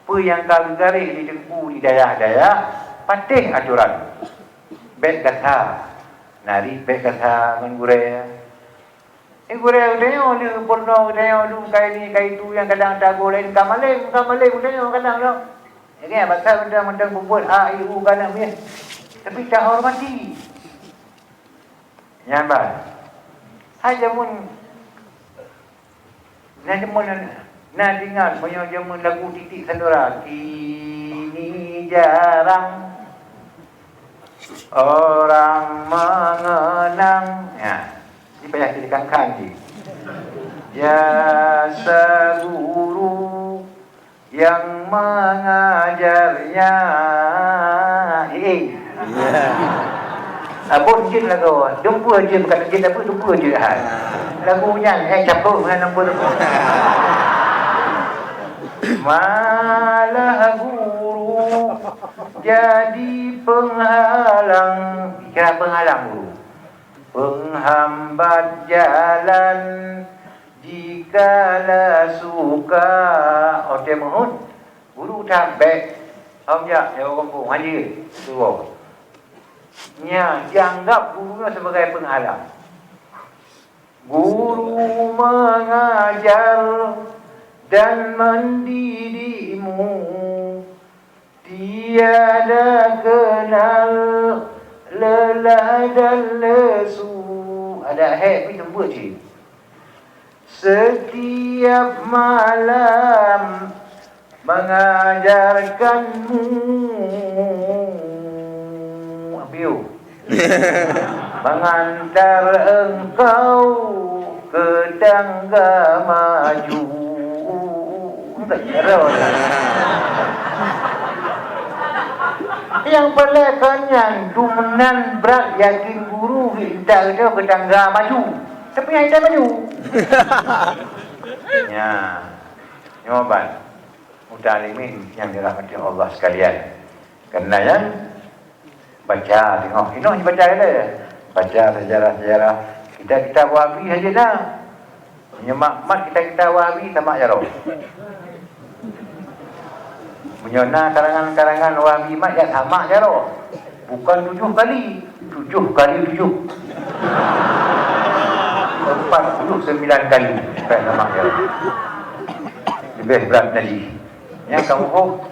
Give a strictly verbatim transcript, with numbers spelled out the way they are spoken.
Peue nyang ka geugaréh di teungku di dayah-dayah, patéh atoran. Bèk gata, nari bèk gata ngon gurèe. Eh, gurèe geutanyoe lé, peurunoe geutanyoe lé, kai ni, kai tu nyang kadang tagoe laén ka malém, ka malém geutanyoe kadang lom. Jadi, basa mantong-mantong peubuet A, I, U ka na miet. Tapi tahormati. Nyan ban. Hai jameun, na jameun, na ingat meunyoe jameun lagu Titik Sandora, "Kini jarang orang mengenang." Ya. Ni payah jadi kangkang ni. Jasa guru yang mengajarnya. Eh, eh. Abon jin lagu. Dumpeue jin, bukan jin, tapi dumpeue jin, hai. Lagu nyan, eh, capek dengan nombor tu. Malah guru jadi penghalang. Kira penghalang guru. Penghambat jalan jikalau suka. Oke, meuheuet. Guru that bèk. Hom jak, nyoe gampông, hanjeuet. Suruh. Nya, dianggap guru nyoe sebagai penghalang. Guru mengajar dan mendidikmu. Tiada kenal lelah dan lesu. Ada hek pi teumbeuet cit. Setiap malam mengajarkanmu. Apiu. Mengantar engkau ke tangga maju. Nyang peureulèe kon nyan, dumnan brat yakin guru geuintat geutanyoe ke tangga maju. Tapi hana maju. Ya. Nyoe ban. Muta'allimin nyang dirahmati Allah sekalian. Karena nyan, baca, tengok, inoe baca ilèe. Baca sejarah-sejarah kitab-kitab Wahabi saja na. Meunyoe mat-mat kitab-kitab Wahabi, tamat jaroe. Meunyoe na karangan-karangan Wahabi mat, ya tamat jaroe. Bukan tujuh kali, tujuh kali tujuh. Empat puluh sembilan kali. Tamat jaroe. Lebih berat lagi. Nyang kamoe